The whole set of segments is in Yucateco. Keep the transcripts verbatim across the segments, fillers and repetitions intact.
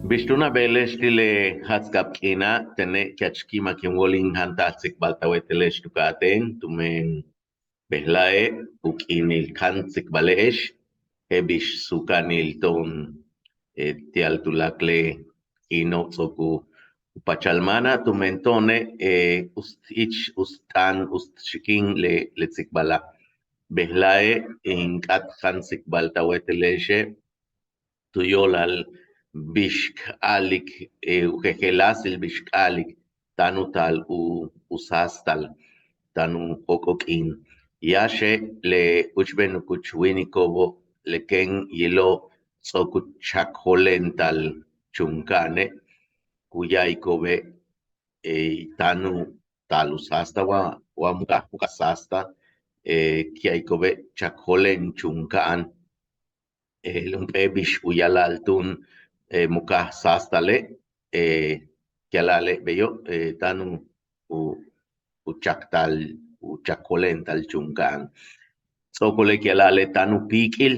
Bix túun a beele'ex ti' le jaats'kab k'iina', tene' ka' kin máak in wóol in jáantaj tsikbal ta wéetele'ex tu ka'atéen tumen bejla'e' u k'iinil káan tsikbale'ex je'el bix suuka'anil to'on ti'al tuláakal le k'iino' ts'o'ok u pachal máana' tumen to'one' u s ich u s t'aan u s xikin le tsikbala'. Bejla'e' in k'áat káan tsikbal ta wéetele'exe' tu yo'olal bix k a'alik u jejeláasil bix k a'alik táan u taal u sáastal táan u jóok'ol k'iin. Yáaxe' le úuchben u kuch wíiniko'obo' le kéen yilo' ts'o'ok u chakjolental chunka'ane' ku ya'ayilo'obe' táan u taal u sáastal wa wa mukaj mukaj sáastal ku ya'ayilo'obe' chakjolen chunka'an. Jump'éel bix u ya'ala'al túun mukaj sáastale' ku ya'ala'ale' beyo' táan u u chaktal u chakjolental chunka'an. Ts'o'okole' ku ya'ala'ale' táan u píik'il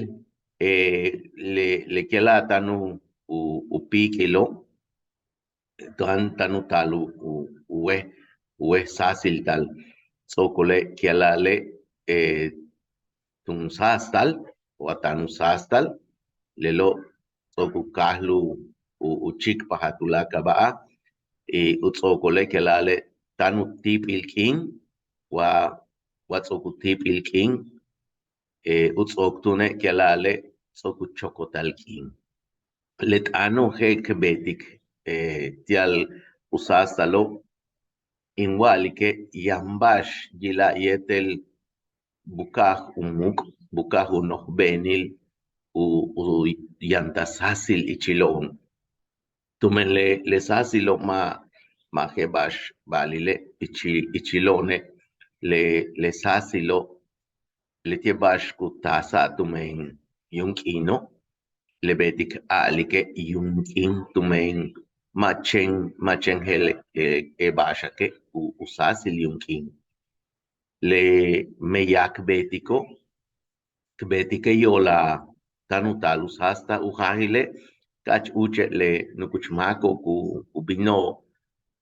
le le ku ya'ala'al táan u u píik'ilo' táan táan u taal u u wej u wej sáasiltal. Ts'o'okole' ku ya'ala'ale' tun sáastal wa táan u sáastal lelo' ts'o'ok u káajal u u chíikpajal tuláakal ba'al. U ts'o'okole' ku ya'ala'ale' táan u tíip'il k'iin wa wa ts'o'ok u tíip'il k'iin u ts'o'ok túune' ku ya'ala'ale' ts'o'ok u chokotal k'iin. Le t'aano' je'el k beetik ti'al u sáastalo' in wa'alike' yaan ba'ax yila'al yéetel buka'aj u muuk' buka'aj u nojbe'enil u u yantal sáasil ichilo'on. Tumen le le sáasilo' ma' ma' je'el ba'ax ba'alile' ichi ichilo'one' le le sáasilo' leti'e' ba'ax ku taasa'al tumen yuum k'iino' le beetik a'alike' yuum k'iin tumen ma' chéen ma' chéen je'el e ba'axake' u sáasil yuum k'iin. Le meyaj k beetiko' k beetike' yo'olal táan u taal u sáastal u jaajile' ka'ach úuche' le nukuch máako' ku ku bino'ob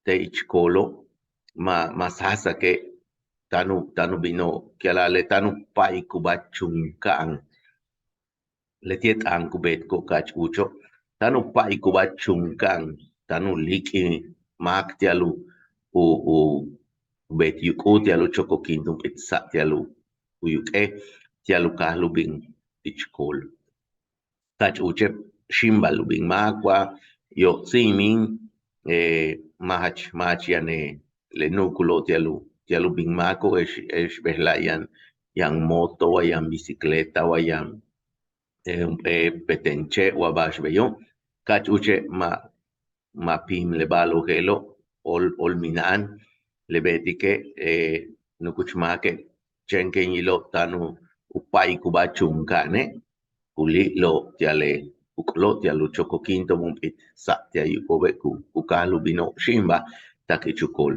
te' ich koolo' ma' ma' sáasake' táan u táan u bino'ob ku ya'ala'ale' táan u pa'ikubáaj chunka'an. Leti'e' t'aan ku beetiko' ka'ach úucho' táan u pa'ikubáaj chunka'an táan u líik'il máak ti'al u u u beet yuk'ul ti'al u chokol k'iin tumen p'itsa' ti'al u yuk'e' ti'al u káajal u bin ich kool. Ka'ach úuche' xíimbal u bin máak wa yo'ob tsi'imin ma' jach ma' jach yaan le nu'ukulo' ti'al u ti'al u bin máako' je'ex je'ex bejla'e' yaan yaan moto wa yaan bicicleta wa yaan jump'éel peten che' wa ba'ax beyo'. Ka'ach úuche' ma' ma' píim le ba'alo' je'elo' óol óol mina'an. Le beetike' nukuch máake' chéen kéen yilo' táan u pa'ikubáaj chunka'ane' ku líi'lo'ob ti'al le juk'ulo' ti'al u chokol k'iin tumen p'itsa' ti'al yuk'ulo'obe' ku ku káajal u bino'ob xíimbal tak ich u kool.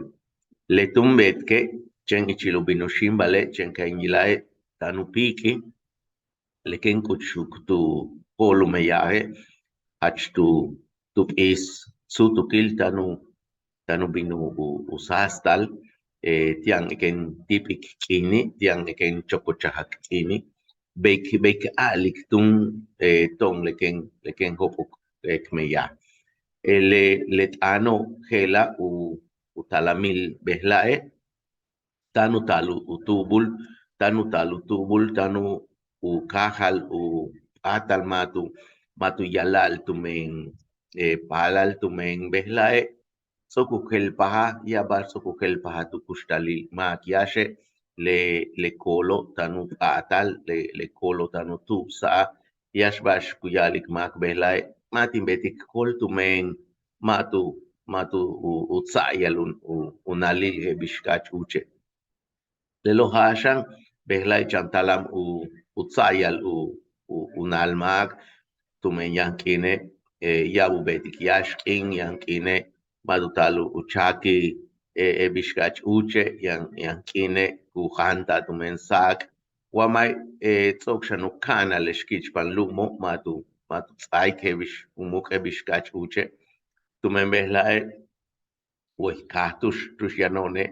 Le túun beetike' chéen ichil u bin u xíimbale' chéen kéen yila'e' táan u píik'il le kéen k'uchuk tu jo'ol u meyaje' jach tu tu p'iis su'utukil táan u táan u bin u u sáastal ti' yaan kéen tíip'ik k'iini' ti' yaan kéen chokochajak k'iini'. Bey k bey k a'alik túun to'on le kéen le kéen jo'op'uk k meyaj. Le le t'aano' je'ela' u u talamil bejla'e' táan u taal u tu'ubul táan u taal u tu'ubul táan u káajal u p'áatal ma' tu ma' tu ya'ala'al tumen paalal tumen bejla'e' ts'o'ok u jelpajal ya'ab ba'ax ts'o'ok u jelpajal tu kuxtalil máak yáaxe' le le koolo' táan u p'áatal le le koolo' táan u tu'ubsa'al. Yáax ba'ax ku ya'alik máak bejla'e' ma' tin beetik kool tumen ma' tu ma' tu u tsa'ayal u naalil je'el bix ka'ach úuche'. Lelo' ja'axan bejla'e' chan talam u u tsa'ayal u u naal máak tumen yaan k'iine' ya'ab u beetik yáax k'iin yaan k'iine' ma' tu taal u chaakil je'el bix ka'ach úuche' yaan yaan k'iine' ku jaanta'al tumen sa'ak wa ma' ts'o'ok xan u ka'anal le xki'ichpan lu'umo' ma' tu ma' tu ts'áaik je'el bix u muuk' je'el bix ka'ach úuche'. tumen bejla'e' way kaaj tu'ux tu'ux yano'one',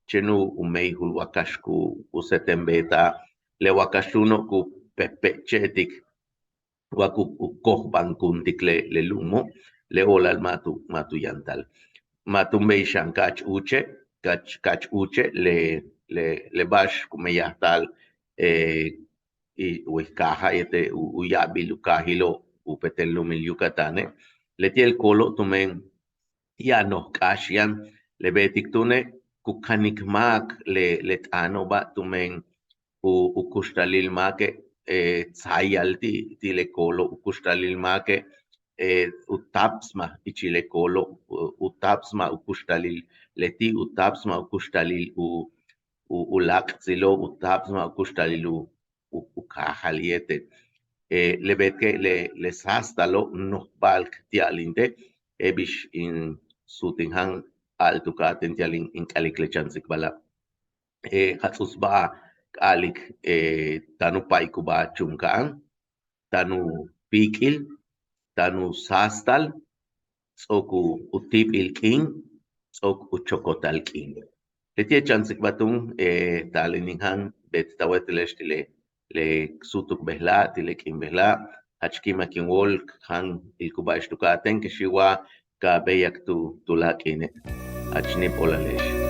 chéen u meyjul wakax ku u séetel beeta'al, le wakax túuno' ku péekpéekche'etik wa ku kojbankuntik le le lu'umo'. Le o'olal ma' tu ma' tu yantal, ma' túun bey xan ka'ach úuche', ka'ach ka'ach úuche' le le le ba'ax ku meyajta'al way kaaja' yéetel u ya'abil u kaajilo' jump'éel lu'umil Yucatane'. Leti'e' le koolo' tumen yaan noj k'áax yaan, le beetik túune' ku kanik máak le le t'aano'oba' tumen u kuxtalil máake' tsáayal ti' ti' le koolo', u kuxtalil máake' u táapsmaj ichil le koolo', u táapsmaj u kuxtalil leti', u táapsmaj u kuxtalil u u láak'tsilo', u táapsmaj u kuxtalil u u kaajal yéetel. Le beetike' le le sáastalo' noj ba'al k ti'alinte', je'el bix in suut in jáan a'al tu ka'atéen ti'al in k'alik le chantsikbala'. Jats'uts ba'al k a'alik táan u pa'ikubáa chuumka'an, táan u píik'il, táan u sáastal, ts'o'ok u tíibil k'iin, ts'o'ok u chokotal k'iin. Leti'e' chantsikbal túun taal in jáan beet ta wéetele'ex ti' le le k su'utuk bejela', ti' le k'iin bejela'. Jach ki'imak in wóol k jáan ilikubáa ix tu ka'atéen, kexi' wa ka béeyak tu tuláakal k'iine'. Jach níib óolale'ex.